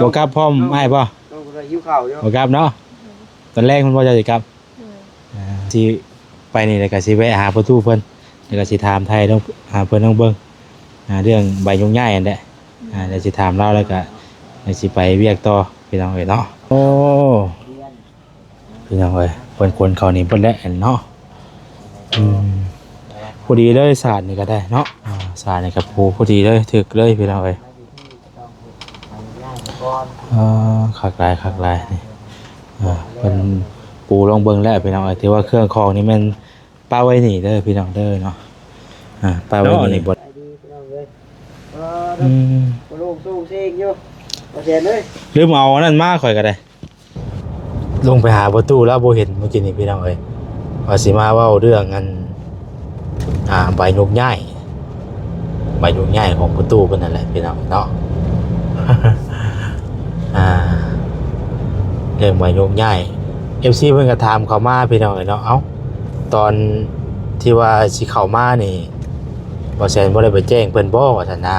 ບໍ່ກັບພ້ອມອ້າຍບໍ່? ນ້ອງກໍຫິວເຂົ້າຢູ່ ບໍ່ກັບເນາະ. ຕອນແລງເພິ່ນບໍ່ ເຈົ້າຊິກັບ? ໂດຍ ອ່າ ຊິໄປນີ້ ແລ້ວກໍຊິແວະຫາພໍ່ຕູ້ເພິ່ນ ແລ້ວກໍຊິຖາມໄຖ່ເບິ່ງ ຫາເພິ່ນເບິ່ງ ອ່າ ເລື່ອງໃບໂຍກຍ້າຍຫັ້ນແຫຼະ. ອ່າ ແລ້ວຊິຖາມລາວ ແລ້ວກໍແລ້ວຊິໄປວຽກຕໍ່ ພີ່ນ້ອງເອີຍເນາະ. ໂອ້ ພີ່ນ້ອງເອີຍ ເພິ່ນຂົນເຂົ້ານີ້ເບິດແລ້ວເນາະ. ອືມ ພໍດີເລີຍ ສາດນີ້ກໍໄດ້ເນາະ. ອ່າ ສາດນີ້ກໍປູພໍດີເລີຍ ຖືກເລີຍ ພີ່ນ້ອງເອີຍ. ເອີ ຄັກຫຼາຍ ຄັກຫຼາຍນີ້. ອ່າ ເພິ່ນປູລົງເບິ່ງແລ້ວ ພີ່ນ້ອງເອີຍ. ຖືວ່າເຄື່ອງຂອງນີ້ແມ່ນປະໄວ້ນີ້ເດີ ພີ່ນ້ອງເດີເນາະ. ອ່າ ປະໄວ້ນີ້ ເນາະ ບໍ່ ອືມ ໂລ່ງໂຊງເຊງຢູ່ ບໍ່ແຊນເອີຍ. ລືມເອົາອັນນັ້ນມາ ຂ້ອຍກໍໄດ້ ລົງໄປຫາປະຕູແລ້ວບໍ່ເຫັນມື້ກີ້ນີ້ ພີ່ນ້ອງເອີຍ. ວ່າຊິມາເວົ້າເລື່ອງອັນ ອ່າ ໃບໂຍກຍ້າຍ ໃບໂຍກຍ້າຍຂອງປະຕູເພິ່ນນັ້ນແຫຼະ ພີ່ນ້ອງເນາະ. ອ່າ ເລື່ອງໃບໂຍກຍ້າຍ ເອັຟຊີ ເພິ່ນກໍຖາມເຂົ້າມາ ພີ່ນ້ອງເອີຍເນາະ. ເອົ້າ ຕອນທີ່ວ່າຊິເຂົ້າມານີ້ ບໍ່ແຊນບໍ່ໄດ້ໄປແຈ້ງເພິ່ນບໍ່ ວ່າຊັ້ນນາ.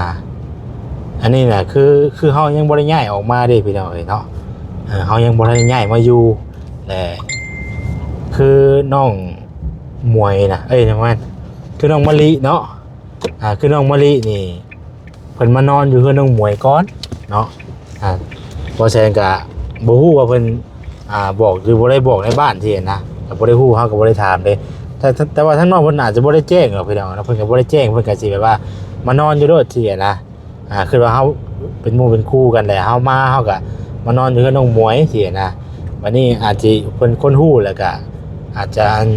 ອັນນີ້ນະ ຄື ຄືເຮົາຍັງບໍ່ໄດ້ຍ້າຍອອກມາເດ້ ພີ່ນ້ອງເອີຍເນາະ. ເອີ ເຮົາຍັງບໍ່ທັນໄດ້ຍ້າຍມາຢູ່ ແລະ ຄືນ້ອງໝວຍນະ ເອີຍ ຍັງວ່າ ຄືນ້ອງມະລິເນາະ. ອ່າ ຄືນ້ອງມະລິນີ້ ເພິ່ນມານອນຢູ່ເຮືອນນ້ອງໝວຍກ່ອນເນາະ. ອ່າ ບໍ່ແຊນກະບໍ່ຮູ້ວ່າເພິ່ນ ອ່າ ບອກ ຫຼື ບໍ່ໄດ້ບອກໃນບ້ານຊີ້ນະ ກະບໍ່ໄດ້ຮູ້ ເຮົາກະບໍ່ໄດ້ຖາມເດ້. ແຕ່ ແຕ່ວ່າທາງນ້ອງເພິ່ນອາດຈະບໍ່ໄດ້ແຈ້ງດອກ ພີ່ນ້ອງເນາະ. ເພິ່ນກະບໍ່ໄດ້ແຈ້ງ ເພິ່ນກະຊິແບບວ່າມານອນຢູ່ໂລດຊີ້ນະ. ອ່າ ຄືວ່າເຮົາເປັນໝູ່ເປັນຄູ່ກັນແຫຼະ ເຮົາມາ ເຮົາກະມານອນຢູ່ເຮືອນນ້ອງໝວຍຊີ້ນະ. ບາດນີ້ອາດຈະເພິ່ນຄົ້ນຮູ້ ແລ້ວກະອາດຈະ ອັນ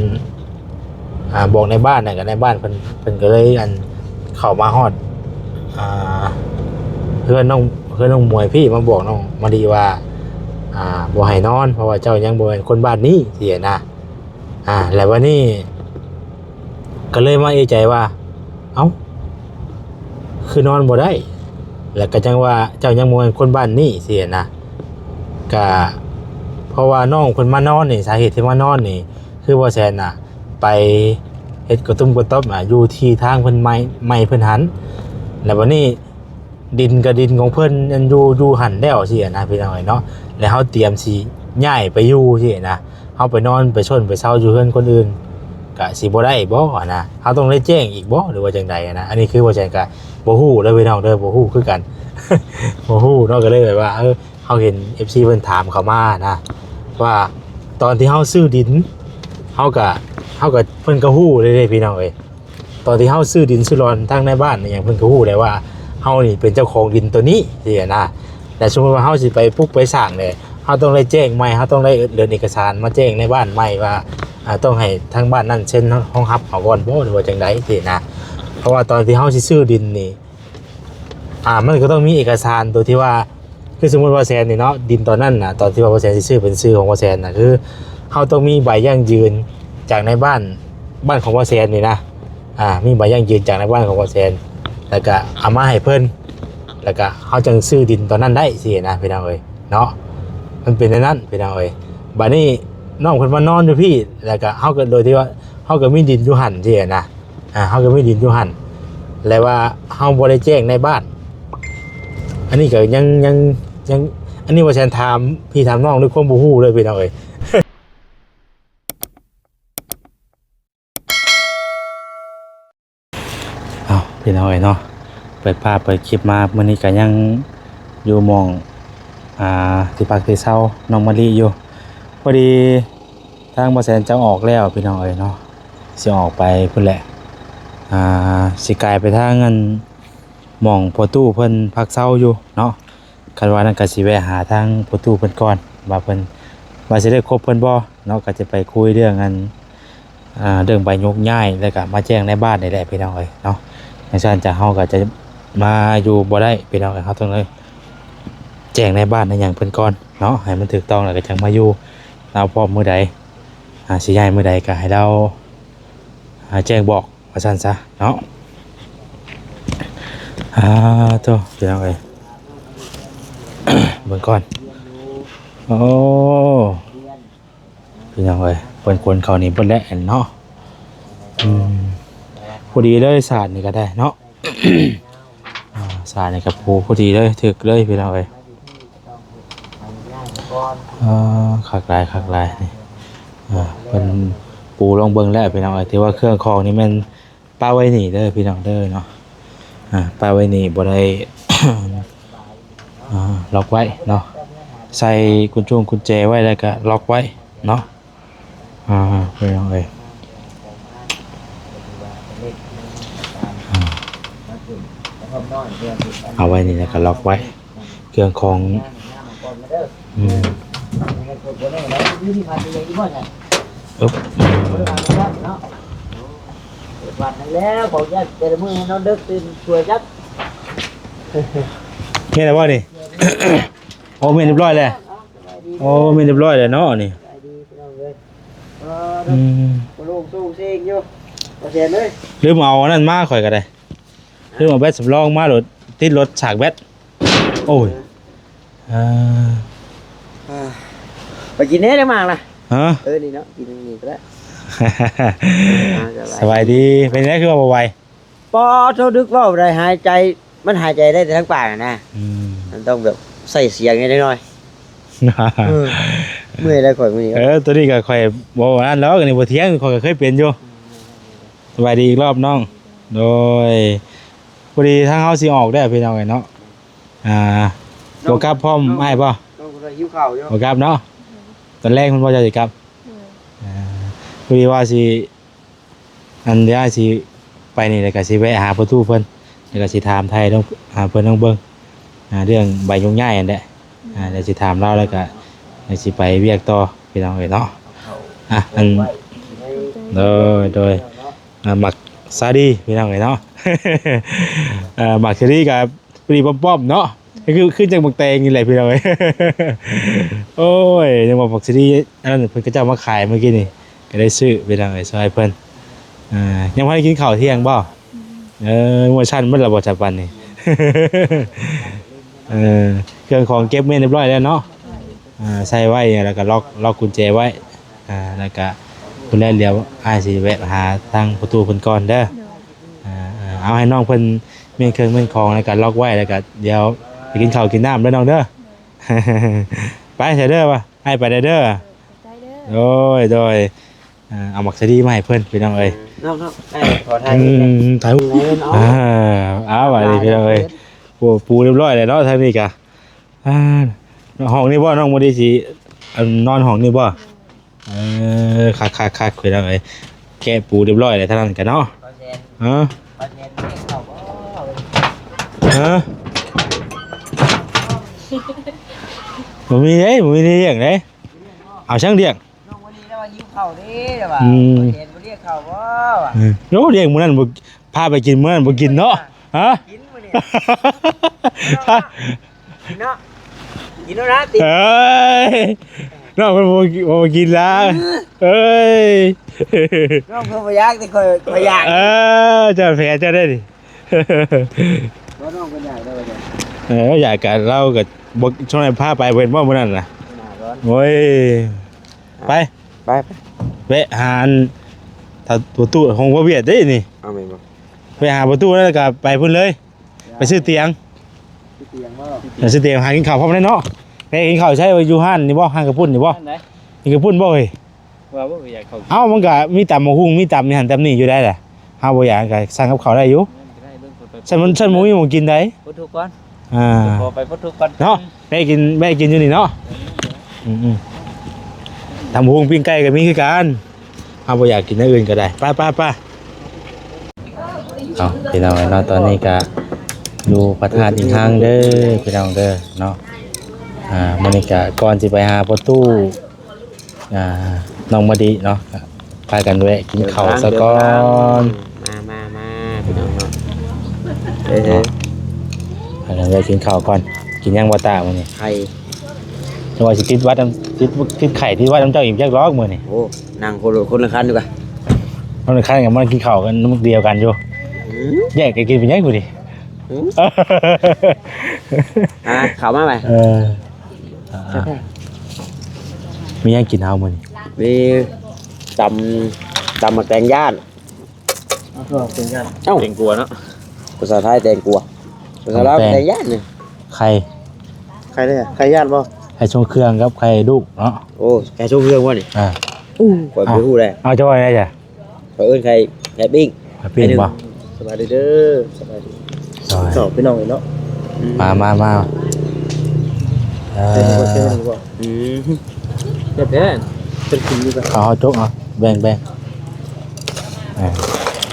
ອ່າ ບອກໃນບ້ານນະ ກະໃນບ້ານເພິ່ນ ເພິ່ນກະເລີຍ ອັນ ເຂົ້າມາຮອດ ອ່າ ເຮືອນນ້ອງ ເຮືອນນ້ອງໝວຍພີ້ ມາບອກນ້ອງມະລິວ່າ ອ່າ ບໍ່ໃຫ້ນອນ ເພາະວ່າເຈົ້າຍັງບໍ່ແມ່ນຄົນບ້ານນີ້ຊີ້ນະ. ອ່າ ແລ້ວບາດນີ້ກະເລີຍມາເອໃຈວ່າ ເອົ້າ ຄືນອນບໍ່ໄດ້ ແລ້ວກະຈັ່ງວ່າເຈົ້າຍັງບໍ່ແມ່ນຄົນບ້ານນີ້ຊີ້ນະ. ກະເພາະວ່ານ້ອງເພິ່ນມານອນນີ້ ສາເຫດທີ່ມານອນນີ້ ຄືບໍ່ແຊນນະ ໄປເຮັດກະຕຸ້ມກະຕ້ອມນະ ຢູ່ທີ່ທາງເພິ່ນໃໝ່ ໃໝ່ເພິ່ນຫັ້ນ. ແລ້ວບາດນີ້ ດິນກະດິນຂອງເພິ່ນ ອັນ ຢູ່ ຢູ່ຫັ້ນແລ້ວຊີ້ນະ ພີ່ນ້ອງເອີຍເນາະ. ແລ້ວເຮົາຕຽມຊິຍ້າຍໄປຢູ່ຊີ້ນະ ເຮົາໄປນອນໄປຊົນໄປເຊົາຢູ່ເຮືອນຄົນອື່ນ ກະຊິບໍ່ໄດ້ບໍ່ນະ? ເຮົາຕ້ອງໄດ້ແຈ້ງອີກບໍ່ ຫຼືວ່າຈັ່ງໃດນະ? ອັນນີ້ຄືບໍ່ແຊນກະບໍ່ຮູ້ເດີ ພີ່ນ້ອງເດີ ບໍ່ຮູ້ຄືກັນ ບໍ່ຮູ້ເນາະ. ກະເລີຍແບບວ່າ ເອີ ເຮົາເຫັນ ເອັຟຊີ ເພິ່ນຖາມເຂົ້າມານະ ວ່າຕອນທີ່ເຮົາຊື້ດິນ ເຮົາກະ ເຮົາກະ ເພິ່ນກະຮູ້ເລີຍເດ້ ພີ່ນ້ອງເອີຍ. ຕອນທີ່ເຮົາຊື້ດິນຊື້ລອນທາງໃນບ້ານອີ່ຫຍັງ ເພິ່ນກະຮູ້ແລ້ວວ່າເຮົານີ້ເປັນເຈົ້າຂອງດິນໂຕນີ້ຊີ້ນະ. ແລະ ສົມມຸດວ່າເຮົາຊິໄປປຸກໄປສ້າງແຫຼະ ເຮົາຕ້ອງໄດ້ແຈ້ງໃໝ່ ເຮົາຕ້ອງໄດ້ເດີນເອກະສານມາແຈ້ງໃນບ້ານໃໝ່ວ່າ ອາ ຕ້ອງໃຫ້ທາງບ້ານນັ້ນເຊັນຮອງຮັບເຮົາກ່ອນບໍ່ ຫຼືວ່າຈັ່ງໃດຊີ້ນະ. ເພາະວ່າຕອນທີ່ເຮົາຊິຊື້ດິນນີ້ ອ່າ ມັນກໍຕ້ອງມີເອກະສານໂຕທີ່ວ່າ ຄືສົມມຸດວ່າແຊນນີ້ເນາະ ດິນຕອນນັ້ນນະ ຕອນທີ່ວ່າບໍ່ແຊນຊິຊື້ເປັນຊື່ຂອງບໍ່ແຊນນະ ຄືເຮົາຕ້ອງມີໃບຢັ້ງຢືນຈາກໃນບ້ານ ບ້ານຂອງບໍ່ແຊນນີ້ນະ. ອ່າ ມີໃບຢັ້ງຢືນຈາກໃນບ້ານຂອງບໍ່ແຊນ ແລ້ວກະເອົາມາໃຫ້ເພິ່ນ ແລ້ວກະເຮົາຈັ່ງຊື້ດິນຕອນນັ້ນໄດ້ຊີ້ນະ ພີ່ນ້ອງເອີຍເນາະ. ມັນເປັນແນວນັ້ນ ພີ່ນ້ອງເອີຍ. ບາດນີ້ນ້ອງເພິ່ນມານອນຢູ່ພີ້ ແລ້ວກະເຮົາກໍ ໂດຍທີ່ວ່າເຮົາກໍມີດິນຢູ່ຫັ້ນຊີ້ນະ. ອ່າ ເຮົາກໍມີດິນຢູ່ຫັ້ນ ແລະວ່າເຮົາບໍ່ໄດ້ແຈ້ງໃນບ້ານ. ອັນນີ້ກໍຍັງ ຍັງ ຍັງ ອັນນີ້ວ່າແຊນຖາມພີ່ຖາມນ້ອງດ້ວຍຄວາມບໍ່ຮູ້ເລີຍ ພີ່ນ້ອງເອີຍ. ເອົ້າ ພີ່ນ້ອງເອີຍເນາະ ເປີດພາບເປີດຄລິບມາ ມື້ນີ້ກໍຍັງຢູ່ໝ່ອງ ອ່າ ທີ່ພັກທີ່ເຊົານ້ອງມະລິຢູ່. ພໍດີທາງບໍ່ແຊນຈະອອກແລ້ວ ພີ່ນ້ອງເອີຍເນາະ. ຊິອອກໄປພຸ້ນແຫຼະ ອ່າ ຊິກາຍໄປທາງອັນ ໝ່ອງພໍ່ຕູ້ເພິ່ນພັກເຊົາຢູ່ເນາະ. ຄັນວ່ານັ້ນກໍຊິແວະຫາທາງພໍ່ຕູ້ເພິ່ນກ່ອນ ວ່າເພິ່ນ ວ່າຊິໄດ້ຄົບເພິ່ນບໍ່ເນາະ. ກໍຈະໄປຄຸຍເລື່ອງອັນ ອ່າ ເລື່ອງໃບໂຍກຍ້າຍ ແລ້ວກໍມາແຈ້ງໃນບ້ານນີ້ແຫຼະ ພີ່ນ້ອງເອີຍເນາະ. ຈັ່ງຊັ້ນຈະ ເຮົາກໍຈະມາຢູ່ບໍ່ໄດ້ ພີ່ນ້ອງເອີຍ. ເຮົາຕ້ອງໄດ້ແຈ້ງໃນບ້ານໃນຫຍັງເພິ່ນກ່ອນເນາະ ໃຫ້ມັນຖືກຕ້ອງ ແລ້ວກໍຈັ່ງມາຢູ່. ລາວພ້ອມມື້ໃດ ອ່າ ຊິຍ້າຍມື້ໃດກໍໃຫ້ລາວ ອ່າ ແຈ້ງບອກ ວ່າຊັ້ນຊະເນາະ. ອ່າ ໂທ້ ພີ່ນ້ອງເອີຍ ເບິ່ງກ່ອນ. ໂອ້ ພີ່ນ້ອງເອີຍ ເພິ່ນຂົນເຂົ້ານີ້ເບິດແລ້ວເນາະ. ອືມ ພໍດີເລີຍ ສາດນີ້ກໍໄດ້ເນາະ. ອ່າ ສາດນີ້ກໍປູພໍດີເລີຍ ຖືກເລີຍ ພີ່ນ້ອງເອີຍ. ອ່າ ຄັກຫຼາຍ ຄັກຫຼາຍນີ້ ອ່າ ເພິ່ນປູລົງເບິ່ງແລ້ວພີ່ນ້ອງເອີຍ. ຖືວ່າເຄື່ອງຂອງນີ້ແມ່ນປະໄວ້ນີ້ເດີພີ່ນ້ອງເດີເນາະ ອ່າ ປະໄວ້ນີ້ ບໍ່ໄດ້ ອ່າ ລັອກໄວ້ເນາະ ໃສ່ກຸນຈຸງກຸນແຈໄວ້ ແລ້ວກະລັອກໄວ້ເນາະ. ອ່າ ພີ່ນ້ອງເອີຍ ອ່າ ເອົາໄວ້ນີ້ແລ້ວກໍລັອກໄວ້ ເຄື່ອງຂອງ ອືມ ອຶບ ເຮັດແລ້ວບໍ່ນີ້? ໂອ້ ແມ່ນຮຽບຮ້ອຍແລ້ວ ໂອ້ ແມ່ນຮຽບຮ້ອຍແລ້ວເນາະນີ້. ອືມ ບໍ່ໂລ່ງໂຊງເຊງຢູ່ ບໍ່ແຊນເອີຍ. ລືມເອົາອັນນັ້ນມາ ຂ້ອຍກໍໄດ້ ລືມເອົາແບັດສຳລອງມາໂລດ ຕິດລົດສາກແບັດ. ໂອ້ຍ ເອີ ອ່າ ໄປກິນແດ່ເດ້ໝາກນະ. ຮະ? ເອີ ນີ້ເນາະ ກິນນີ້ກໍໄດ້. ອ່າ ສະບາຍດີ ສະບາຍດີ ເປັນໄງຄືວ່າບໍ່ໄຫວ? ປາໂທ ດຶກເວົ້າໄດ້ ຫາຍໃຈ ມັນຫາຍໃຈໄດ້ແຕ່ທາງປາກນະ. ອືມ ມັນຕ້ອງແບບໃສ່ສຽງແດ່ຈັກໜ້ອຍ. ເອີ ເມື່ອຍແລ້ວຂ້ອຍມື້ນີ້. ເອີ ໂຕນີ້ກໍຂ້ອຍບໍ່ວ່ານັ້ນດອກ ອັນນີ້ບໍ່ຖຽງ ຂ້ອຍກໍເຄີຍເປັນຢູ່. ສະບາຍດີອີກລອບນ້ອງ. ໂດຍ ພໍດີທາງເຮົາຊິອອກແລ້ວພີ່ນ້ອງເອີຍເນາະ. ອ່າ ບໍ່ກັບພ້ອມອ້າຍບໍ່? ນ້ອງກໍຫິວເຂົ້າຢູ່. ບໍ່ກັບເນາະ ຕອນແລງເພິ່ນບໍ່ ເຈົ້າຊິກັບ? ໂດຍ ອ່າ ພໍດີວ່າຊິ ອັນດຽວອ້າຍຊິໄປນີ້ ແລ້ວກໍຊິແວະຫາພໍ່ຕູ້ເພິ່ນ ແລ້ວກໍຊິຖາມໄຖ່ເລື່ອງ ຫາເພິ່ນເບິ່ງ ອ່າ ເລື່ອງໃບໂຍກຍ້າຍຫັ້ນແຫຼະ. ອ່າ ດຽວຊິຖາມລາວ ແລ້ວກໍດຽວຊິໄປວຽກຕໍ່ພີ່ນ້ອງເອີຍເນາະ. ອ່ະ ອັນ ໂດຍ ໂດຍ ອ່າ ໝາກສາລີພີ່ນ້ອງເອີຍເນາະ. ເອີ ໝາກສາລີກໍ ພໍດີປ້ອມໆເນາະ ຄື ຄືຈັ່ງໝາກແຕງນີ້ແຫຼະພີ່ນ້ອງເອີຍ. ໂອ້ຍ ຍັງວ່າໝາກສາລີອັນນັ້ນ ເພິ່ນເຂົາເຈົ້າມາຂາຍມື້ກີ້ນີ້ ກໍໄດ້ຊື້ພີ່ນ້ອງເອີຍ ຊ່ອຍເພິ່ນ. ອ່າ ຍັງບໍ່ໄດ້ກິນເຂົ້າທ່ຽງບໍ່? ອືມ ເອີ ມື້ຊັ້ນໝົດແລ້ວບໍ່ ຈັກວັນນີ້? ເອີ ເຄື່ອງຂອງເກັບແມ່ນຮຽບຮ້ອຍແລ້ວເນາະ. ອ່າ ໃສ່ໄວ້ ແລ້ວກໍລັອກ ລັອກກຸນແຈໄວ້. ອ່າ ແລ້ວກະພຸ້ນແຫຼະ ດຽວອ້າຍຊິແວະຫາທາງພໍ່ຕູ້ເພິ່ນກ່ອນເດີ. ໂດຍ ອ່າ ເອົາໃຫ້ນ້ອງເພິ່ນມ້ຽນເຄື່ອງມ້ຽນຂອງ ແລ້ວກະລັອກໄວ້ ແລ້ວກະດຽວໄປກິນເຂົ້າກິນນ້ຳເດີນ້ອງເດີ. ໂດຍ ໄປຊະເດີ ອ້າຍໄປແລ້ວເດີ. ໂດຍ ໂດຍ ອ່າ ເອົາໝາກສາລີມາໃຫ້ເພິ່ນພີ່ນ້ອງເອີຍ. ນ້ອງໆ ອ້າຍຂໍຖ່າຍຮູບແດ່. ອືມ ຖ່າຍຮູບ. ເອີ ເອົາ ບາດນີ້ພີ່ນ້ອງເອີຍ ໂອ້ ປູຮຽບຮ້ອຍແລ້ວເນາະ ທາງນີ້ກະ. ອ່າ ຫ້ອງນີ້ບໍ່ ນ້ອງບໍ່ໄດ້ຊິ ອັນ ນອນຫ້ອງນີ້ບໍ່? ເອີ ຄັກໆໆ ພີ່ນ້ອງເອີຍ ແກະປູຮຽບຮ້ອຍແລ້ວທາງນັ້ນກະເນາະ. ຮະ? ຮະ? ບໍ່ມີເດ້ ບໍ່ມີໄດ້ລ້ຽງເດ້. ເອົາຊ່າງລ້ຽງ. ນ້ອງມະລີລາວຫິວເຂົ້າເດ້ລາວວ່າ. ອືມ ບໍ່ເຫັນບໍ່ລ້ຽງເຂົ້າບໍ່ວ່າ. ເອີ ໂອ້ ລ້ຽງມື້ນັ້ນບໍ່ ພາໄປກິນມື້ນັ້ນບໍ່ກິນເນາະ. ຮະ? ກິນມື້ນີ້ ກິນເນາະ ກິນໂລດນະຕິ. ເອີຍ ນ້ອງເພິ່ນບໍ່ ບໍ່ກິນລະ. ເອີຍ ນ້ອງເພິ່ນບໍ່ຢາກ ແຕ່ຂ້ອຍ ຂ້ອຍຢາກ. ເອີ ເຈົ້າແຜເຈົ້າໄດ້ນີ້. ບໍ່ ນ້ອງເພິ່ນຢາກໄດ້ບໍ່? ເອີ ຢາກກະ ລາວກະບໍ່ ຊ່ວງນັ້ນພາໄປເພິ່ນບໍ່ມື້ນັ້ນນະ. ໂອ້ຍ ໄປ ໄປ ໄປ ແວະຫາອັນ ປະຕູຫ້ອງບໍ່ວຽດເດ້ນີ້. ເອົາແມ່ນບໍ່? ໄປຫາປະຕູແລ້ວກະໄປພຸ້ນເລີຍ. ໄປຊື້ຕຽງ ຊື້ຕຽງບໍ່? ໄປຊື້ຕຽງ ຫາກິນເຂົ້າພ້ອມໄດ້ເນາະ. ໄປກິນເຂົ້າໃສ ຢູ່ຮ້ານນີ້ບໍ່? ຮ້ານເຂົ້າປຸ້ນນີ້ບໍ່? ຮ້ານໃດ? ກິນເຂົ້າປຸ້ນບໍ່ເອີຍ? ວ່າບໍ່ຢາກເຂົ້າ. ເອົ້າ ມັນກະມີຕຳບັກຫຸ່ງ ມີຕຳນີ້ຫັ້ນຕຳນີ້ຢູ່ໄດ໋ລະ. ເຮົາບໍ່ຢາກກະສັ່ງກັບເຂົ້າໄດ້ຢູ່. ຊັ້ນມັນ ຊັ້ນບໍ່ມີໝ່ອງກິນໃດ. ປົດທຸກກ່ອນ. ອ່າ ຂໍໄປປົດທຸກກ່ອນເນາະ. ແວະກິນ ແວະກິນຢູ່ນີ້ເນາະ. ອືມໆ ຕຳບັກຫຸ່ງ ປີ້ງໄກ່ກໍມີຄືກັນ. ເຮົາບໍ່ຢາກກິນແນວອື່ນກໍໄດ້. ໄປໆໆ. ເອົາ ພີ່ນ້ອງເນາະ ຕອນນີ້ກະຢູ່ພະທາດອີກທາງເດີ ພີ່ນ້ອງເດີເນາະ. ອ່າ ມື້ນີ້ກະກ່ອນຊິໄປຫາພໍ່ຕູ້ ອ່າ ນ້ອງມະລິເນາະ ພາກັນແວະກິນເຂົ້າສາກ່ອນ. ມາ ມາ ມາ ພີ່ນ້ອງເນາະ. ເອີ ເນາະ ພາກັນແວະກິນເຂົ້າກ່ອນ. ກິນຫຍັງບໍ່ຕາມື້ນີ້? ໄຂ່. ຈັ່ງວ່າຊິຕິດຫວັດນຳ ຕິດ ຕິດໄຂ້ຕິດຫວັດນຳເຈົ້າອີກຈັກດອກມື້ນີ້. ໂອ້ ນັ່ງຄົນ ຄົນລະຄັນຢູ່ກະ ຄົນລະຄັນກັນ ມາກິນເຂົ້າກັນນຳດຽວກັນຢູ່. ອືມ ແຍກກັນກິນເປັນຫຍັງມື້ນີ້? ອືມ ອ່າ ເຂົ້າມາໄປ. ເອີ ອ່າ ມີຫຍັງກິນເຮົາມື້ນີ້? ມີຕຳ ຕຳໝາກແຕງຢ້ານ. ເອົາ ເອົາ ແຕງກວາເນາະ. ພາສາໄທແຕງກວາ ພາສາລາວແຕງ ແຕງຢ້ານນີ້. ໄຂ່ ໄຂ່ເດ້ ໄຂ່ຢ້ານບໍ່? ໄຂ່ຊົງເຄື່ອງກັບໄຂ່ລູກເນາະ. ໂອ້ ໄຂ່ຊົງເຄື່ອງບໍ່ນີ້? ອ່າ ໂອ້ ຂ້ອຍບໍ່ຮູ້ເດ້. ເອົາ ເຈົ້າວ່າໄງຈ້ະ? ຂ້ອຍເອີ້ນໄຂ່ ໄຂ່ປີ້ງ. ໄຂ່ປີ້ງບໍ່? ສະບາຍດີເດີ ສະບາຍດີ. ໂດຍ ເຈົ້າ ພີ່ນ້ອງເອີຍເນາະ. ອືມ ມາ ມາ ມາ. ເອີ ເອີ ອືມ ແຊບແທ້ ເພິ່ນກິນຢູ່ກັນ. ເອົາ ເອົາ ຈົກເອົາ ແບ່ງ ແບ່ງ. ເອີ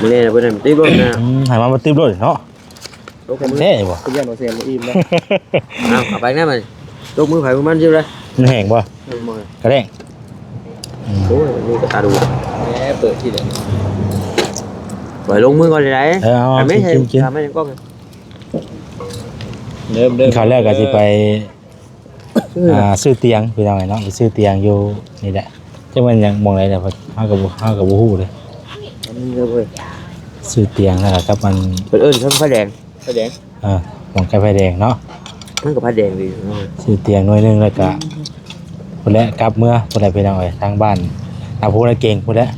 ມື້ນີ້ເພິ່ນໃຫ້ມາຕິບໂລດນະ. ອືມ ໃຫ້ມາຕິບໂລດເນາະ. ໂອ້ ແທ້ບໍ່? ຄືຢ້ານວ່າຊິບໍ່ອີ່ມນະ. ເອົາ ເອົາໄປນະບັດນີ້. ຕົບມືໃຜມືມັນຢູ່ເດ້. ມັນແຫ້ງບໍ່? ແຫ້ງບໍ່? ກະແດງ. ອືມ ໂອ້ຍ ມີກະຕາດູ. ແໝ ເປີດທີ່ໃດ. ໄວ້ລົງມືກ່ອນໄດ້. ເອີ ເອົາ ເອົາ ກິນ ກິນ ກິນ. ເລີ່ມ ເລີ່ມ ກິນເຂົ້າແລ້ວກະຊິໄປ ຊື້ ອ່າ ຊື້ຕຽງ ພີ່ນ້ອງເອີຍເນາະ. ໄປຊື້ຕຽງຢູ່ນີ້ແຫຼະ. ຈັກແມ່ນຫຍັງ ໝ່ອງໃດແຫຼະ ເຮົາກະບໍ່ ເຮົາກະບໍ່ຮູ້ເດ້. ອັນນີ້ເລີຍ ຊື້ຕຽງແລ້ວກະກັບມັນ ເພິ່ນເອີ້ນເທິງໄຟແດງ ໄຟແດງ. ເອີ ໝ່ອງໃກ້ໄຟແດງເນາະ. ມັນກະໄຟແດງດີເນາະ. ຊື້ຕຽງໜ່ວຍໜຶ່ງແລ້ວກະ ພຸ້ນແຫຼະ ກັບເມືອພຸ້ນແຫຼະ ພີ່ນ້ອງເອີຍ. ທາງບ້ານນາພູນາເກັງພຸ້ນແຫຼະ.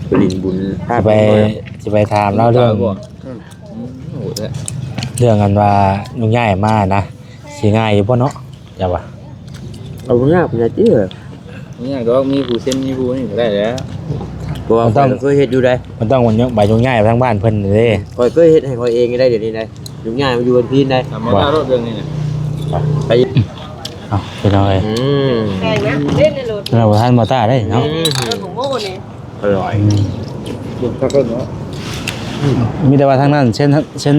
ໄປຫຼິ້ນບຸນ ຊິໄປ ຊິໄປຖາມລາວເລື່ອງ ອືມ ເລື່ອງອັນວ່າໂຍກຍ້າຍມານະ ຊິງ່າຍຢູ່ບໍ່ເນາະ ເຈົ້າວ່າ? ເອົາບໍ່ຍາກ ບໍ່ຍາກຕິ. ບໍ່ຍາກດອກ ມີຜູ້ເຊັນ ມີຜູ້ນີ້ກະໄດ້ແລ້ວ. ເພາະວ່າຂ້ອຍກະເຄີຍເຮັດຢູ່ໃດ໋. ມັນຕ້ອງ ມັນຕ້ອງໃບໂຍກຍ້າຍໄປທາງບ້ານເພິ່ນເດ້. ຂ້ອຍເຄີຍເຮັດໃຫ້ຂ້ອຍເອງໄດ້ ດຽວນີ້ໄດ໋. ໂຍກຍ້າຍມາຢູ່ບ້ານພີນໄດ໋. ທຳມະດາໂລດເລື່ອງນີ້ນະ. ໄປ ເອົ້າ ພີ່ນ້ອງເອີຍ ອືມ ແພງນະ ເຫຼັ້ນໃນລົດ ເຮົາບໍ່ທັນບໍ່ຕ້າໄດ້ເນາະ. ອືມ ເອີ ຜົງໂມນີ້ ອະລ່ອຍ. ອືມ ເບິ່ງຄັກເນາະ. ອືມ ມີແຕ່ວ່າທາງນັ້ນເຊັນ ເຊັນ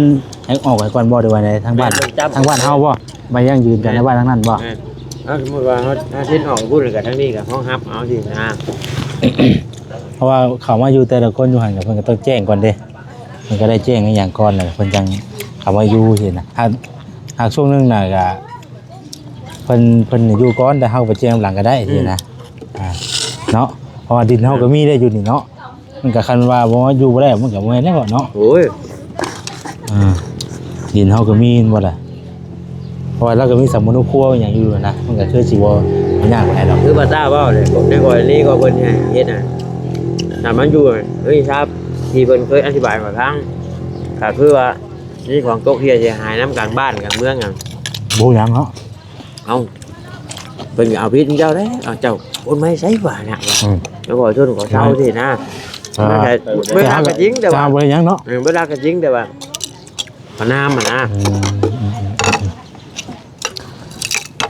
ໃຫ້ອອກໄປກ່ອນບໍ່ ຫຼືວ່າໃດ໋? ທາງບ້ານ ແມ່ນ ທາງບ້ານເຮົາບໍ່? ມາຢັ້ງຢືນກັນໃນບ້ານທາງນັ້ນບໍ່? ແມ່ນ. ເອົາ ສົມມຸດວ່າເຮົາ ເຮົາເຊັນອອກພຸ້ນ ແລ້ວກະທາງນີ້ກະຮອງຮັບເອົາຊີ້ນະ. ເພາະວ່າເຂົ້າມາຢູ່ແຕ່ລະຄົນຢູ່ຫັ້ນ ກະເພິ່ນກະຕ້ອງແຈ້ງກ່ອນເດ້. ເພິ່ນກະໄດ້ແຈ້ງອີ່ຫຍັງກ່ອນ ແລ້ວເພິ່ນຈັ່ງເຂົ້າມາຢູ່ຊີ້ນະ. ຫາກ ຫາກຊ່ວງໜຶ່ງນະກະ ເພິ່ນ ເພິ່ນຢູ່ກ່ອນ ແຕ່ເຮົາໄປແຈ້ງນຳຫຼັງກະໄດ້ ອືມ ຊີ້ນະ. ອ່າ ເນາະ ເພາະວ່າດິນເຮົາກະມີໄດ້ຢູ່ນີ້ເນາະ. ມັນກະຄັນວ່າບໍ່ຢູ່ບໍ່ໄດ້ ມັນກະບໍ່ແມ່ນແລ້ວເນາະ. ໂອ້ຍ ອ່າ ດິນເຮົາກະມີແມ່ນບໍ່ລະ? ເພາະວ່າລາວກະມີສຳມະໂນຄົວອີ່ຫຍັງຢູ່ຫັ້ນນະ ມັນກະຄືຊິບໍ່ ບໍ່ຍາກປານໃດດອກ. ຄືພະເຈົ້າເວົ້າແຫຼະ ພວກໃນກໍນີ້ກໍເພິ່ນໃຫ້ເຮັດນະ ຖ້າມັນຢູ່ ເອີ ຊາບ ທີ່ເພິ່ນເຄີຍອະທິບາຍໃຫ້ຟັງ ກະຄືວ່າ ນີ້ຂອງຕົກເຮ່ຍເສຍຫາຍນຳກາງບ້ານກາງເມືອງຫຍັງ ບໍ່ຫຍັງເນາະ. ເອົ້າ ເພິ່ນກະເອົາຜິດເຈົ້າເດ້. ເອົາ ເຈົ້າຄົນມາໃສຫວານະ ອືມ ແລ້ວກໍຊົນກໍເຊົາຊີ້ນະ. ອ່າ ເພິ່ນກະ ເພິ່ນກະຈິງ ແຕ່ວ່າ ບໍ່ໄດ້ຫຍັງເນາະ. ເອີ ເພິ່ນກະຈິງ ແຕ່ວ່າປະນາມຫັ້ນນະ. ອືມ ອືມ ອືມ ອືມ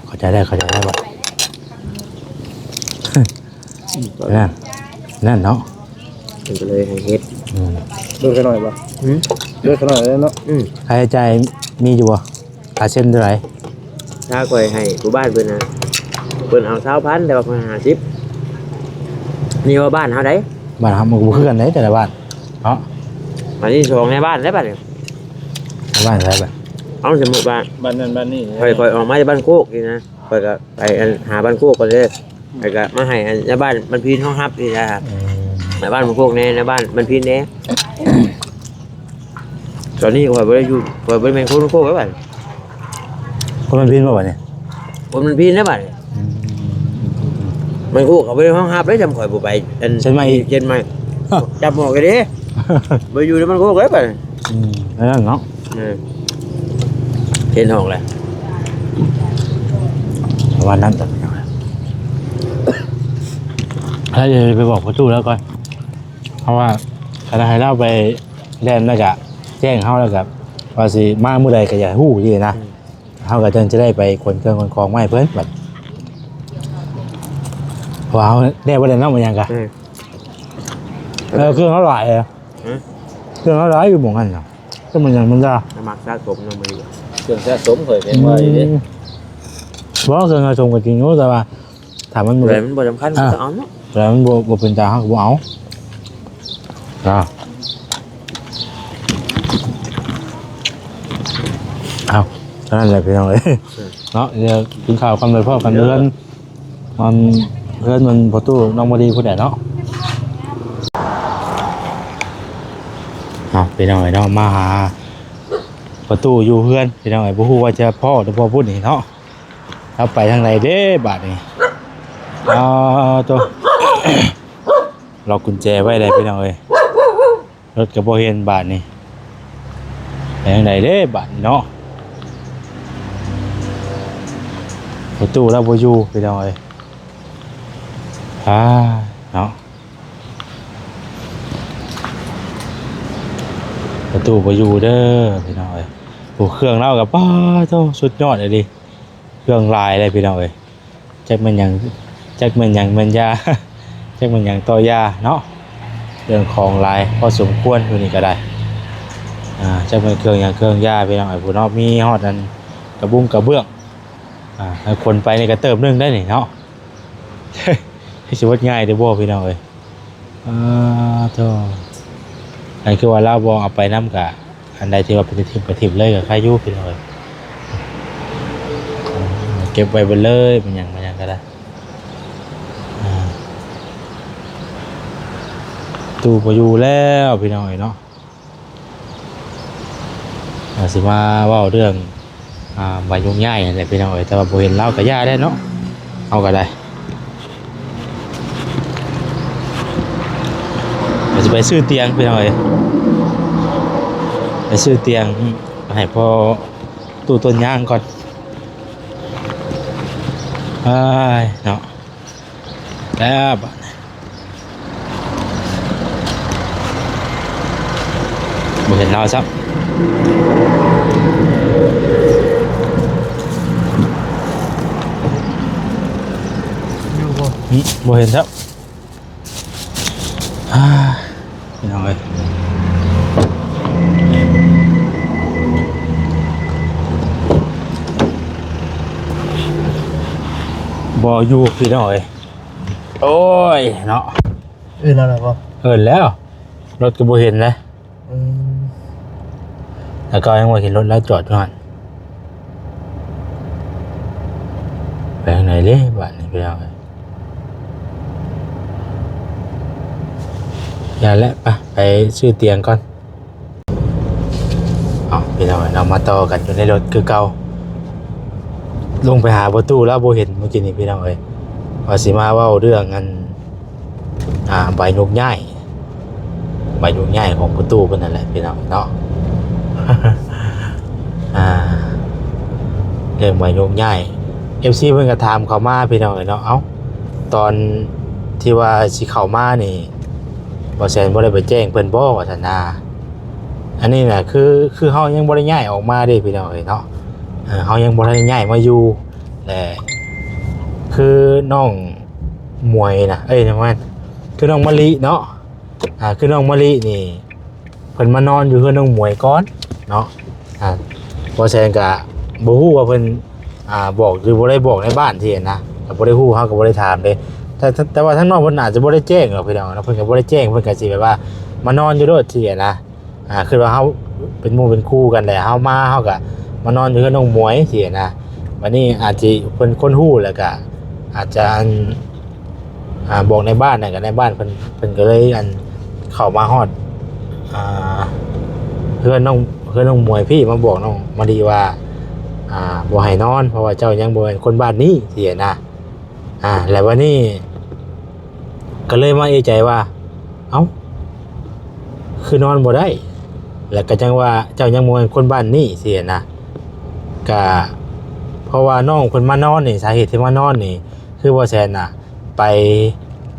ເຂົ້າໃຈໄດ້ ເຂົ້າໃຈໄດ້ບໍ່? ນັ້ນ ນັ້ນເນາະ ເພິ່ນກະເລີຍໃຫ້ເຮັດ. ອືມ ເລີຍຂະໜ້ອຍບໍ່? ຫືມ ເລີຍຂະໜ້ອຍແລ້ວເນາະ. ອືມ ຄ່າໃຊ້ຈ່າຍມີຢູ່ບໍ່? ຄ່າເຊັນເທົ່າໃດ? ຖ້າຂ້ອຍໃຫ້ຜູ້ບ້ານເພິ່ນນະ ເພິ່ນເອົາຊາວພັນ ແຕ່ວ່າຂ້ອຍຫ້າສິບ. ນີ້ວ່າບ້ານເຮົາໃດ໋. ບ້ານເຮົາມັນກະບໍ່ຄືກັນເດ້ ແຕ່ລະບ້ານເນາະ. ອັນນີ້ສອງໃນບ້ານແລ້ວບາດນີ້ ໃນບ້ານໃດບາດ? ເອົາ ສົມມຸດວ່າ ບ້ານນັ້ນບ້ານນີ້ ຂ້ອຍ ຂ້ອຍອອກມາຈາກບ້ານໂຄກນີ້ນະ ຂ້ອຍກະໄປອັນ ຫາບ້ານໂຄກກ່ອນເດີ ແລ້ວກະມາໃຫ້ອັນ ໃນບ້ານ ບ້ານພີນຮອງຮັບນີ້ນະ. ອືມ ໃນບ້ານໂຄກແດ່ ໃນບ້ານ ບ້ານພີນແດ່. ຕອນນີ້ຂ້ອຍບໍ່ໄດ້ຢູ່ ຂ້ອຍບໍ່ໄດ້ແມ່ນຄົນໂຄກແລ້ວບາດນີ້. ຄົນບ້ານພີນບໍ່ບາດນີ້? ຄົນບ້ານພີນແລ້ວບາດນີ້. ອືມ ບ້ານໂຄກເຂົາບໍ່ໄດ້ຮອງຮັບເດ້ ຈຳຂ້ອຍບໍ່ໄປອັນ ຊຽງໃໝ່ ຊຽງໃໝ່ ຈັບໝໍກະເດ້ ບໍ່ຢູ່ໃນບ້ານໂຄກເລີຍບາດນີ້. ອືມ ອັນນັ້ນເນາະ. ເອີ ເຫັນອອກແລ້ວ ປະມານນັ້ນ. ແລ້ວຢ່າໄປບອກພໍ່ຕູ້ລາວກ່ອນ ເພາະວ່າຄັນໃຫ້ລາວໄປແລ່ນແລ້ວກະແຈ້ງເຮົາ ແລ້ວກະວ່າຊິມາມື້ໃດກະຢາກຮູ້ຊີ້ນະ. ອືມ ເຮົາກະຈັ່ງຈະໄດ້ໄປຂົນເຄື່ອງຂົນຂອງມາໃຫ້ເພິ່ນບັດ ເພາະວ່າເຮົາແນ່ບໍ່ໄດ້ເນາະ ມັນຫຍັງກະ. ອືມ ເອີ ເຄື່ອງເຮົາຫຼາຍເດ້. ຫືມ ເຄື່ອງເຮົາຫຼາຍຢູ່ໝ່ອງນັ້ນນະ ເຄື່ອງມັນຫຍັງມັນດາ ມັກສະສົມນຳມື້ນີ້ ເຄື່ອງສະສົມຂ້ອຍແມ່ນວ່າຢູ່ເດ້. ອືມ ບໍ່ ເຄື່ອງສະສົມກະຈິງຢູ່ ແຕ່ວ່າຖ້າມັນບໍ່ ແຕ່ມັນບໍ່ສຳຄັນ ອ່າ ກະເອົາເນາະ ແຕ່ມັນບໍ່ ບໍ່ເປັນຕາ ເຮົາກະບໍ່ເອົາ. ອ່າ ເອົາ ເທົ່ານັ້ນແຫຼະພີ່ນ້ອງເອີຍ ເນາະ. ດຽວກິນເຂົ້າກ່ອນ ໄປພໍ້ກັນເຮືອນ ອັນ ເຮືອນມັນພໍ່ຕູ້ນ້ອງມະລີພຸ້ນແຫຼະເນາະ. ເອົາ ພີ່ນ້ອງເອີຍເນາະ ມາຫາພໍ່ຕູ້ຢູ່ເຮືອນ ພີ່ນ້ອງເອີຍ ບໍ່ຮູ້ວ່າຈະພໍ້ຫຼືບໍ່ພຸ້ນນີ້ເນາະ. ເຮົາໄປທາງໃດເດ້ບາດນີ້? ເອົາໂຕ ລັອກກຸນແຈໄວ້ແລ້ວພີ່ນ້ອງເອີຍ ລົດກະບໍ່ເຫັນບາດນີ້ ໄປທາງໃດເດ້ບາດນີ້ເນາະ. ປະຕູລາວບໍ່ຢູ່ພີ່ນ້ອງເອີຍ. ອ່າ ເນາະ ປະຕູບໍ່ຢູ່ເດີພີ່ນ້ອງເອີຍ. ໂອ້ ເຄື່ອງລາວກໍ ປາໂທ້ ສຸດຍອດອີ່ຫຼີ. ເຄື່ອງຫຼາຍເລີຍພີ່ນ້ອງເອີຍ. ຈັກແມ່ນຫຍັງ ຈັກແມ່ນຫຍັງແມ່ນຢາ ຈັກແມ່ນຫຍັງຕໍ່ຢາເນາະ. ເຄື່ອງຂອງຫຼາຍພໍສົມຄວນຢູ່ນີ້ກໍໄດ້. ອ່າ ຈັກແມ່ນເຄື່ອງຫຍັງເຄື່ອງຢາພີ່ນ້ອງເອີຍ ພຸ້ນເນາະ. ມີຮອດອັນກະບຸງກະເບື້ອງ. ອ່າ ໃຫ້ຄົນໄປນີ້ກໍເຕີບໜຶ່ງໄດ້ນີ້ເນາະ. ຊິເບິດງ່າຍເດີບໍ່ພີ່ນ້ອງເອີຍ. ອ່າ ໂທ້ ອັນຄືວ່າລາວບໍ່ເອົາໄປນຳກະ ອັນໃດທີ່ວ່າເປັນທີ່ຖິ້ມກະຖິ້ມເລີຍກໍໄຄຢູ່ພີ່ນ້ອງເອີຍ. ເກັບໄວ້ເບິດເລີຍ ມັນຫຍັງ ມັນຫຍັງກໍໄດ້. ອ່າ ຕູ້ບໍ່ຢູ່ແລ້ວພີ່ນ້ອງເອີຍເນາະ. ວ່າຊິມາເວົ້າເລື່ອງ ອ່າ ໃບໂຍກຍ້າຍຫັ້ນແຫຼະພີ່ນ້ອງເອີຍ ແຕ່ວ່າບໍ່ເຫັນລາວກໍຢ່າແລ້ວເນາະ. ເຮົາກໍໄດ້ ກໍຊິໄປຊື້ຕຽງພີ່ນ້ອງເອີຍ ໄປຊື້ຕຽງໃຫ້ພໍ່ຕູ້ຕົ້ນຍາງກ່ອນ. ອ້າຍເນາະ. ແລ້ວບາດນີ້ ບໍ່ເຫັນລາວຊ້ຳ. ຢູ່ບໍ່? ອືມ ບໍ່ເຫັນຊ້ຳ. ອ່າ ພີ່ນ້ອງເອີຍ ບໍ່ຢູ່ພີ່ນ້ອງເອີຍ. ໂອ້ຍເນາະ ເອີ້ນແລ້ວບໍ່? ເອີ້ນແລ້ວ ລົດກໍບໍ່ເຫັນເລີຍ. ອືມ ແລ້ວກໍຍັງບໍ່ເຫັນລົດລາວຈອດຢູ່ຫັ້ນ. ໄປທາງໃດເດ້ບາດນີ້ພີ່ນ້ອງເອີຍ. ຢ່າແຫຼະ ໄປ ໄປຊື້ຕຽງກ່ອນ. ເອົາ ພີ່ນ້ອງເອີຍເນາະ ມາຕໍ່ກັນຢູ່ໃນລົດຄືເກົ່າ. ລົງໄປຫາພໍ່ຕູ້ລາວບໍ່ເຫັນມື້ກີ້ນີ້ພີ່ນ້ອງເອີຍ ວ່າຊິມາເວົ້າເລື່ອງອັນ ອ່າ ໃບໂຍກຍ້າຍ ໃບໂຍກຍ້າຍຂອງພໍ່ຕູ້ເພິ່ນນັ້ນແຫຼະພີ່ນ້ອງເນາະ. ອ່າ ເລື່ອງໃບໂຍກຍ້າຍ ເອັຟຊີ ເພິ່ນກໍຖາມເຂົ້າມາພີ່ນ້ອງເອີຍເນາະ. ເອົ້າ ຕອນທີ່ວ່າຊິເຂົ້າມານີ້ ບໍ່ແຊນບໍ່ໄດ້ໄປແຈ້ງເພິ່ນບໍ່ ວ່າຊັ້ນນາ. ອັນນີ້ນະ ຄື ຄືເຮົາຍັງບໍ່ໄດ້ຍ້າຍອອກມາເດ້ພີ່ນ້ອງເອີຍເນາະ. ເອີ ເຮົາຍັງບໍ່ທັນໄດ້ຍ້າຍມາຢູ່ ແລະ ຄືນ້ອງໝວຍນະ ເອີຍ ແມ່ນ ຄືນ້ອງມະລິເນາະ. ອ່າ ຄືນ້ອງມະລິນີ້ ເພິ່ນມານອນຢູ່ເຮືອນນ້ອງໝວຍກ່ອນເນາະ. ອ່າ ບໍ່ແຊນກະບໍ່ຮູ້ວ່າເພິ່ນ ອ່າ ບອກຫຼືບໍ່ໄດ້ບອກໃນບ້ານຊີ້ນະ ກໍບໍ່ໄດ້ຮູ້ ເຮົາກໍບໍ່ໄດ້ຖາມເດ້. ແຕ່ ແຕ່ວ່າທາງນ້ອງເພິ່ນອາດຈະບໍ່ໄດ້ແຈ້ງດອກພີ່ນ້ອງເນາະ ເພິ່ນກໍບໍ່ໄດ້ແຈ້ງ ເພິ່ນກໍຊິແບບວ່າມານອນຢູ່ໂລດຊີ້ນະ. ອ່າ ຄືວ່າເຮົາເປັນໝູ່ເປັນຄູ່ກັນແຫຼະ ເຮົາມາ ເຮົາກໍມານອນຢູ່ເຮືອນນ້ອງໝວຍຊີ້ນະ. ບັດນີ້ອາດຊິເພິ່ນຄົ້ນຮູ້ ແລ້ວກໍອາດຈະ ອັນ ອ່າ ບອກໃນບ້ານນະ ກໍໃນບ້ານເພິ່ນ ເພິ່ນກໍເລີຍ ອັນ ເຂົ້າມາຮອດ ອ່າ ເຮືອນນ້ອງ ເຮືອນນ້ອງໝວຍພີ້ ມາບອກນ້ອງມະລິວ່າ ອ່າ ບໍ່ໃຫ້ນອນ ເພາະວ່າເຈົ້າຍັງບໍ່ແມ່ນຄົນບ້ານນີ້ຊີ້ນະ. ອ່າ ແລ້ວບັດນີ້ກໍເລີຍມາເອໃຈວ່າ ເອົ້າ ຄືນອນບໍ່ໄດ້ ແລ້ວກໍຈັ່ງວ່າເຈົ້າຍັງບໍ່ແມ່ນຄົນບ້ານນີ້ຊີ້ນະ. ກະເພາະວ່ານ້ອງເພິ່ນມານອນນີ້ ສາເຫດທີ່ມານອນນີ້ ຄືບໍ່ແຊນນະ ໄປ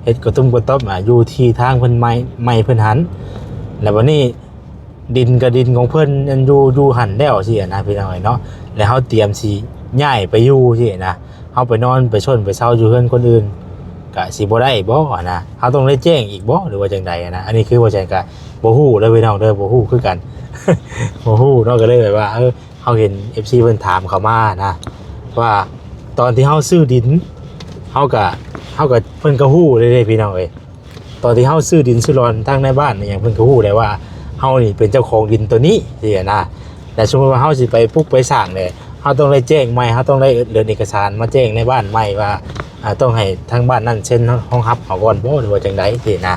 ເຮັດກະຕຸ້ມກະຕ້ອມນະ ຢູ່ທີ່ທາງເພິ່ນໃໝ່ ໃໝ່ເພິ່ນຫັ້ນ. ແລ້ວບັດນີ້ ດິນກະດິນຂອງເພິ່ນ ອັນ ຢູ່ ຢູ່ຫັ້ນແລ້ວຊີ້ນະ ພີ່ນ້ອງເອີຍເນາະ. ແລ້ວເຮົາຕຽມຊິຍ້າຍໄປຢູ່ຊີ້ນະ ເຮົາໄປນອນໄປຊົນໄປເຊົາຢູ່ເຮືອນຄົນອື່ນ ກະຊິບໍ່ໄດ້ບໍ່ນະ? ເຮົາຕ້ອງໄດ້ແຈ້ງອີກບໍ່ ຫຼືວ່າຈັ່ງໃດນະ? ອັນນີ້ຄືວ່າຈັ່ງກະບໍ່ຮູ້ເດີພີ່ນ້ອງເດີ ບໍ່ຮູ້ຄືກັນ ບໍ່ຮູ້ເນາະ. ກໍເລີຍແບບວ່າ ເອີ ເຮົາເຫັນເອັຟຊີເພິ່ນຖາມເຂົ້າມານະ ວ່າຕອນທີ່ເຮົາຊື້ດິນ ເຮົາກະ ເຮົາກະ ເພິ່ນກະຮູ້ເລີຍເດ້ພີ່ນ້ອງເອີຍ. ຕອນທີ່ເຮົາຊື້ດິນຊື້ລອນທາງໃນບ້ານອີ່ຫຍັງ ເພິ່ນກໍຮູ້ແລ້ວວ່າເຮົານີ້ເປັນເຈົ້າຂອງດິນໂຕນີ້ຊີ້ນະ. ແລະ ສົມມຸດວ່າເຮົາຊິໄປປຸກໄປສ້າງແຫຼະ ເຮົາຕ້ອງໄດ້ແຈ້ງໃໝ່ ເຮົາຕ້ອງໄດ້ເດີນເອກະສານມາແຈ້ງໃນບ້ານໃໝ່ວ່າ ອ່າ ຕ້ອງໃຫ້ທາງບ້ານນັ້ນເຊັນຮອງຮັບເຮົາກ່ອນບໍ່ ຫຼືວ່າຈັ່ງໃດຊີ້ນະ.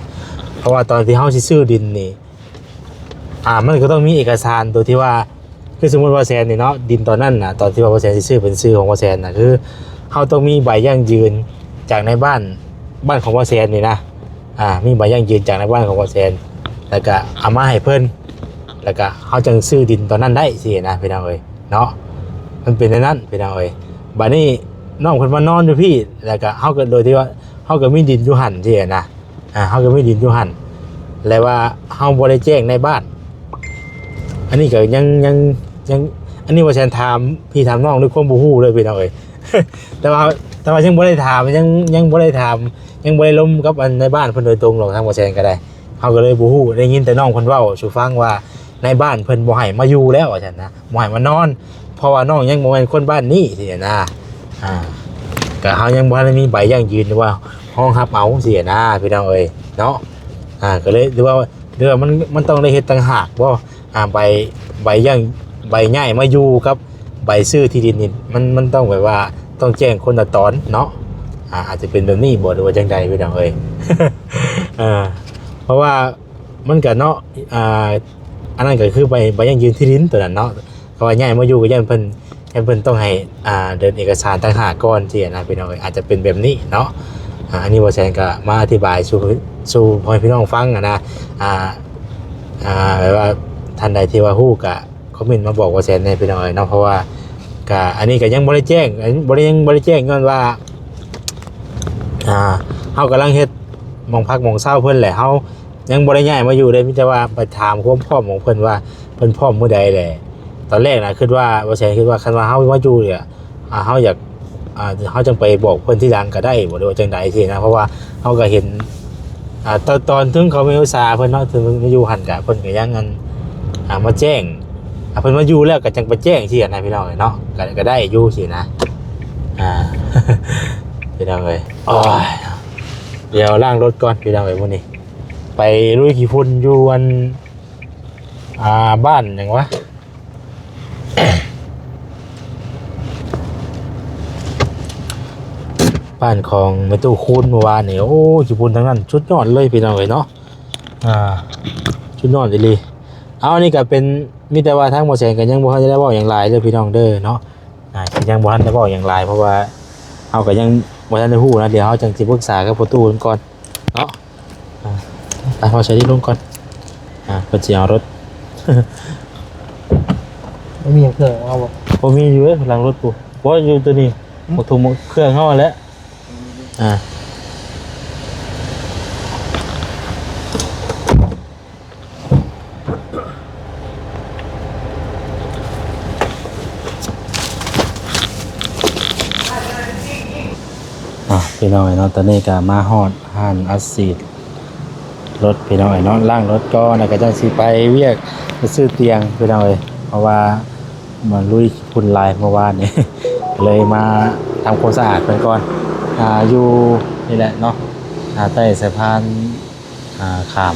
ເພາະວ່າຕອນທີ່ເຮົາຊິຊື້ດິນນີ້ ອ່າ ມັນກໍຕ້ອງມີເອກະສານໂຕທີ່ວ່າ ຄືສົມມຸດວ່າແຊນນີ້ເນາະ ດິນຕອນນັ້ນນະ ຕອນທີ່ວ່າບໍ່ແຊນຊິຊື້ເປັນຊື່ຂອງບໍ່ແຊນນະ ຄືເຮົາຕ້ອງມີໃບຢັ້ງຢືນຈາກໃນບ້ານ ບ້ານຂອງບໍ່ແຊນນີ້ນະ. ອ່າ ມີໃບຢັ້ງຢືນຈາກໃນບ້ານຂອງບໍ່ແຊນ ແລ້ວກະເອົາມາໃຫ້ເພິ່ນ ແລ້ວກະເຮົາຈັ່ງຊື້ດິນຕອນນັ້ນໄດ້ຊີ້ນະ ພີ່ນ້ອງເອີຍເນາະ. ມັນເປັນແນວນັ້ນ ພີ່ນ້ອງເອີຍ. ບາດນີ້ ນ້ອງເພິ່ນມານອນຢູ່ພີ້ ແລ້ວກໍເຮົາກໍໂດຍທີ່ວ່າເຮົາກໍມີດິນຢູ່ຫັ້ນຊີ້ນະ ອ່າ ເຮົາກໍມີດິນຢູ່ຫັ້ນ ແລະວ່າເຮົາບໍ່ໄດ້ແຈ້ງນາຍບ້ານ ອັນນີ້ກໍຍັງ ຍັງ ຍັງ ອັນນີ້ວ່າແຊນຖາມພີ່ຖາມນ້ອງດ້ວຍຄວາມບໍ່ຮູ້ເລີຍພີ່ນ້ອງເອີຍ ແຕ່ວ່າ ແຕ່ວ່າຍັງບໍ່ໄດ້ຖາມ ຍັງ ຍັງບໍ່ໄດ້ຖາມ ຍັງບໍ່ໄດ້ລົມກັບອັນນາຍບ້ານເພິ່ນໂດຍຕົງດອກ ທາງບໍ່ແຊນກໍໄດ້ ເຮົາກໍເລີຍບໍ່ຮູ້ ໄດ້ຍິນແຕ່ນ້ອງເພິ່ນເວົ້າສູ່ຟັງວ່າ ນາຍບ້ານເພິ່ນບໍ່ໃຫ້ມາຢູ່ແລ້ວວ່າຊັ້ນນະ ບໍ່ໃຫ້ມານອນ ເພາະວ່ານ້ອງຍັງບໍ່ແມ່ນຄົນບ້ານນີ້ຊີ້ນະ ອ່າ ກໍເຮົາຍັງບໍ່ທັນໄດ້ມີໃບຢັ້ງຢືນ ຫຼືວ່າຮອງຮັບເອົາຊີ້ນະ ພີ່ນ້ອງເອີຍເນາະ ອ່າ ກໍເລີຍ ຫຼືວ່າ ຫຼືວ່າມັນ ມັນຕ້ອງໄດ້ເຮັດຕ່າງຫາກບໍ່ ອ່າ ໃບ ໃບຢັ້ງ ໃບຍ້າຍມາຢູ່ກັບໃບຊື້ທີ່ດິນນີ້ ມັນ ມັນຕ້ອງແບບວ່າຕ້ອງແຈ້ງຄົນລະຕອນເນາະ ອ່າ ອາດຈະເປັນແບບນີ້ບໍ່ ຫຼືວ່າຈັ່ງໃດ ພີ່ນ້ອງເອີຍ ເອີ ເພາະວ່າ ມັນກະເນາະ ອ່າ ອັນນັ້ນກະຄືໃບ ໃບຢັ້ງຢືນທີ່ດິນໂຕນັ້ນເນາະ ເພາະວ່າຍ້າຍມາຢູ່ກໍຢ້ານເພິ່ນ ຢ້ານເພິ່ນຕ້ອງໃຫ້ ອ່າ ເດີນເອກະສານຕ່າງຫາກກ່ອນຊີ້ນະ ພີ່ນ້ອງເອີຍ ອາດຈະເປັນແບບນີ້ເນາະ ອ່າ ອັນນີ້ບໍ່ແຊນກະມາອະທິບາຍສູ່ ສູ່ພໍ່ແມ່ພີ່ນ້ອງຟັງຫັ້ນນະ ອ່າ ອ່າ ແບບວ່າທ່ານໃດທີ່ວ່າຮູ້ກະຄອມເມັນມາບອກບໍ່ແຊນແດ່ ພີ່ນ້ອງເອີຍເນາະ ເພາະວ່າກະ ອັນນີ້ກະຍັງບໍ່ໄດ້ແຈ້ງ ອັນ ບໍ່ໄດ້ ຍັງບໍ່ໄດ້ແຈ້ງ ຍ້ອນວ່າ ອ່າ ເຮົາກຳລັງເຮັດໝ່ອງພັກໝ່ອງເຊົາເພິ່ນແຫຼະ ເຮົາ ຍັງບໍ່ໄດ້ຍ້າຍມາຢູ່ເດ້ ມີແຕ່ວ່າໄປຖາມຄວາມພ້ອມຂອງເພິ່ນວ່າເພິ່ນພ້ອມມື້ໃດແຫຼະ ຕອນແລກນະຄິດວ່າ ບໍ່ແຊນຄິດວ່າຄັນວ່າເຮົາມາຢູ່ນີ້ ອ່າ ເຮົາຢາກ ອ່າ ເຮົາຈັ່ງໄປບອກເພິ່ນທີຫຼັງກໍໄດ້ບໍ່ ຫຼືວ່າຈັ່ງໃດຊີ້ນະ ເພາະວ່າເຮົາກໍເຫັນ ອ່າ ຕອນ ຕອນເຖິງເຂົາມາອຸດສາເພິ່ນເນາະ ເຖິງມາຢູ່ຫັ້ນກະເພິ່ນກໍຍັງອັນ ອ່າ ມາແຈ້ງ ອ່າ ເພິ່ນມາຢູ່ແລ້ວກໍຈັ່ງໄປແຈ້ງຊີ້ນະ ພີ່ນ້ອງເອີຍເນາະ ກໍ ກໍໄດ້ຢູ່ຊີ້ນະ ອ່າ ພີ່ນ້ອງເອີຍ ໂອ້ຍ ດຽວລ້າງລົດກ່ອນ ພີ່ນ້ອງເອີຍ ມື້ນີ້ ໄປລຸຍຂີ້ຝຸ່ນຢູ່ອັນ ອ່າ ບ້ານຫຍັງວະ ບ້ານຂອງແມ່ຕູ້ຄູນເມື່ອວານນີ້ ໂອ້ ຂີ້ຝຸ່ນທາງນັ້ນສຸດຍອດເລີຍພີ່ນ້ອງເອີຍເນາະ ອ່າ ສຸດຍອດອີ່ຫຼີ ເອົາ ອັນນີ້ກໍເປັນ ມີແຕ່ວ່າທາງບໍ່ແສນກໍຍັງບໍ່ທັນໄດ້ເວົ້າຫຍັງຫຼາຍເດີພີ່ນ້ອງເດີເນາະ ອ່າ ຍັງບໍ່ທັນໄດ້ເວົ້າຫຍັງຫຼາຍ ເພາະວ່າເຮົາກໍຍັງບໍ່ທັນໄດ້ຮູ້ນະ ດຽວເຮົາຈັ່ງຊິປຶກສາກັບພໍ່ຕູ້ເພິ່ນກ່ອນເນາະ ອ່າ ໄປເຮົາໃສ່ນີ້ລົງກ່ອນ ອ່າ ເພິ່ນຊິເອົາລົດ ບໍ່ມີຫຍັງເຄື່ອງເອົາບໍ່? ບໍ່ມີ ຢູ່ເດ້ຫຼັງລົດພຸ້ນ ບໍ່ ຢູ່ໂຕນີ້ ໝົດທຸກໝົດເຄື່ອງເຮົາຫັ້ນແຫຼະ ອ່າ ອ່າ ພີ່ນ້ອງເອີຍເນາະ ຕອນນີ້ກໍມາຮອດຮ້ານອັດສີດລົດພີ່ນ້ອງເອີຍເນາະ ລ້າງລົດກ່ອນ ແລ້ວກໍຈັ່ງຊິໄປວຽກໄປຊື້ຕຽງພີ່ນ້ອງເອີຍ ເພາະວ່າມາລຸຍຝຸ່ນຫຼາຍເມື່ອວານນີ້ ເລີຍມາທຳຄວາມສະອາດເພິ່ນກ່ອນ ອ່າ ຢູ່ນີ້ແຫຼະເນາະ ອ່າ ໃຕ້ສະພານ ອ່າ ຂ້າມ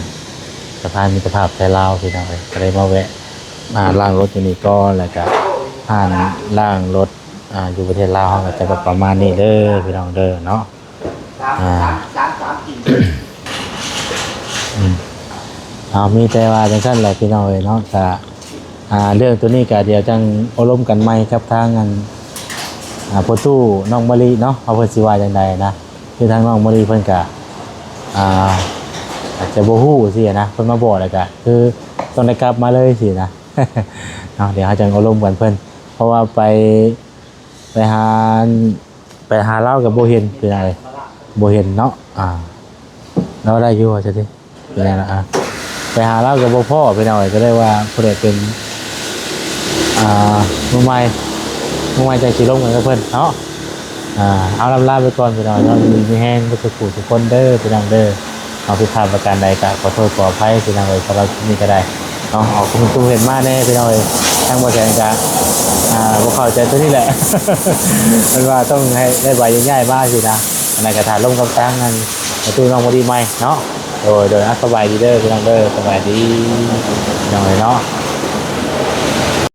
ສະພານມິດຕະພາບໄທລາວພີ່ນ້ອງເອີຍ ກໍເລີຍມາແວະ ອ່າ ລ້າງລົດຢູ່ນີ້ກ່ອນ ແລ້ວກະຮ້ານລ້າງລົດ ອ່າ ຢູ່ປະເທດລາວເຮົາກໍຈະປະມານນີ້ເດີພີ່ນ້ອງເດີເນາະ ອ່າ ອືມ ເອົາ ມີແຕ່ວ່າຈັ່ງຊັ້ນແຫຼະພີ່ນ້ອງເອີຍເນາະ ກະ ອ່າ ເລື່ອງໂຕນີ້ກະດຽວຈັ່ງໂອ້ລົມກັນໃໝ່ກັບທາງອັນ ອ່າ ພໍ່ຕູ້ນ້ອງມະລິເນາະ ວ່າເພິ່ນຊິວ່າຈັ່ງໃດນະ ຄືທາງນ້ອງມະລິເພິ່ນກະ ອ່າ ອາດຈະບໍ່ຮູ້ຊີ້ນະ ເພິ່ນມາບອກແລ້ວກະຄືຕ້ອງໄດ້ກັບມາເລີຍຊີ້ນະ ເນາະ ດຽວເຮົາຈັ່ງໂອ້ລົມກັນເພິ່ນ ເພາະວ່າໄປ ໄປຫາ ໄປຫາລາວກໍບໍ່ເຫັນ ເປັນຫຍັງເອີຍ ບໍ່ເຫັນເນາະ ອ່າ ລາວໄດ້ຢູ່ວ່າຊັ້ນຕິ ເປັນຫຍັງລະ ອ່າ ໄປຫາລາວກໍບໍ່ພໍ້ ເປັນຫຍັງເອີຍ ກໍເລີຍວ່າຜູ້ໃດເປັນ ອ່າ ມືໃໝ່ ມືໃໝ່ຈັ່ງຊິລົມກັນກັບເພິ່ນເນາະ ອ່າ ເອົາ ລ່ຳລາໄປກ່ອນພີ່ນ້ອງເນາະ ຢູ່ດີມີແຮງເບິດທຸກຜູ້ທຸກຄົນເດີພີ່ນ້ອງເດີ ເຮົາຜິດພາດປະການໃດກໍຂໍໂທດຂໍອະໄພພີ່ນ້ອງເອີຍ ສຳລັບຄລິບນີ້ກໍໄດ້ເນາະ ເອົາຄອມເມັນເຫັນມາແດ່ພີ່ນ້ອງເອີຍ ທາງບໍ່ແສນກໍ ອ່າ ບໍ່ເຂົ້າໃຈຕົວນີ້ແຫຼະ ເພິ່ນວ່າຕ້ອງໃຫ້ໄດ້ໃບຍ້າຍມາຊີ້ນະ ອັນນັ້ນກໍຖ້າລົມກັບທາງນັ້ນ ປະຕູນ້ອງບໍ່ດີໃໝ່ເນາະ ໂດຍ ໂດຍ ອ່ະ ສະບາຍດີເດີພີ່ນ້ອງເດີ ສະບາຍດີພີ່ນ້ອງເອີຍເນາະ